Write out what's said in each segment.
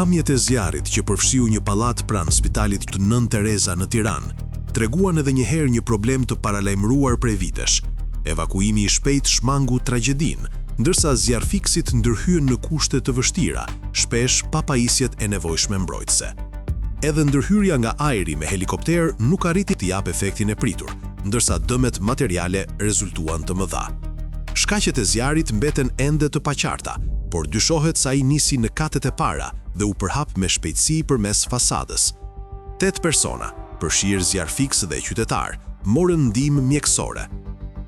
Pamjet e zjarrit që përfshiu një pallat pranë spitalit të Nënë Tereza në Tiranë, treguan edhe një herë një problem të paralajmëruar prej vitesh. Evakuimi i shpejtë shmangu tragjedinë, ndërsa zjarrfikësit ndërhyen në kushte të vështira, shpesh pa pajisjet e nevojshme mbrojtëse. Edhe ndërhyrja nga ajri me helikopter nuk arriti të japë efektin e pritur, ndërsa dëmet materiale rezultuan të mëdha. Shkaqet e zjarrit mbeten ende të paqarta, por dyshohet se ai nisi në katet e para dhe u përhap me shpejtësi përmes fasadës. Tetë persona, përfshirë zjarrfikës dhe qytetarë, morën ndihmë mjekësore.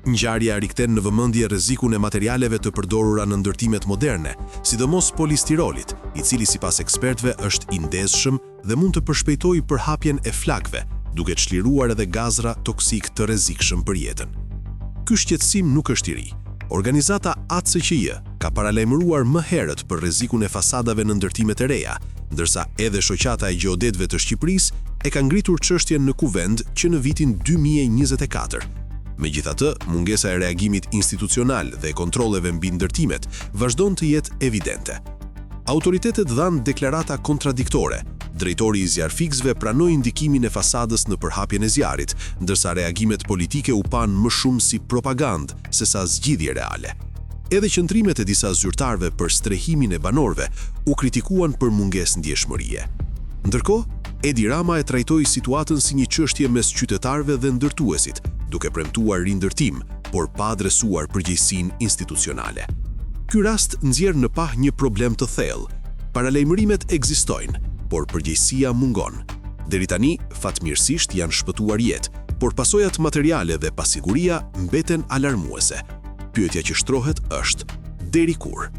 Ngjarja rikthen në vëmendje rrezikun e materialeve të përdorura në ndërtimet moderne, sidomos polistirolit, i cili sipas ekspertëve është i ndezshëm dhe mund të përshpejtojë përhapjen e flakëve, duke çliruar edhe gazra toksikë të rrezikshëm për jetën. Ky shqetësim nuk është i ri. Organizata ACQJ ka paralajmëruar më herët për rrezikun e fasadave në ndërtimet e reja, ndërsa edhe Shoqata e Gjeodetëve të Shqipërisë e ka ngritur çështjen në Kuvend që në vitin 2024. Megjithatë, mungesa e reagimit institucional dhe kontrolleve mbi ndërtimet vazhdon të jetë evidente. Autoritetet dhanë deklarata kontradiktore, drejtori i zjarrfikësve pranoi ndikimin e fasadës në përhapjen e zjarrit, ndërsa reagimet politike u panë më shumë si propagandë sesa zgjidhje reale. Edhe qëndrimet e disa zyrtarëve për strehimin e banorëve u kritikuan për mungesë ndjeshmërie. Ndërkohë, Edi Rama e trajtoi situatën si një çështje mes qytetarëve dhe ndërtuesit, duke premtuar rindërtim, por pa adresuar përgjegjësinë institucionale. Ky rast nxjerr në pah një problem të thellë. Paralajmërimet ekzistojnë, por përgjegjësia mungon. Deri tani, fatmirësisht janë shpëtuar jetë, por pasojat materiale dhe pasiguria mbeten alarmuese. Pyetja që shtrohet është: deri kur?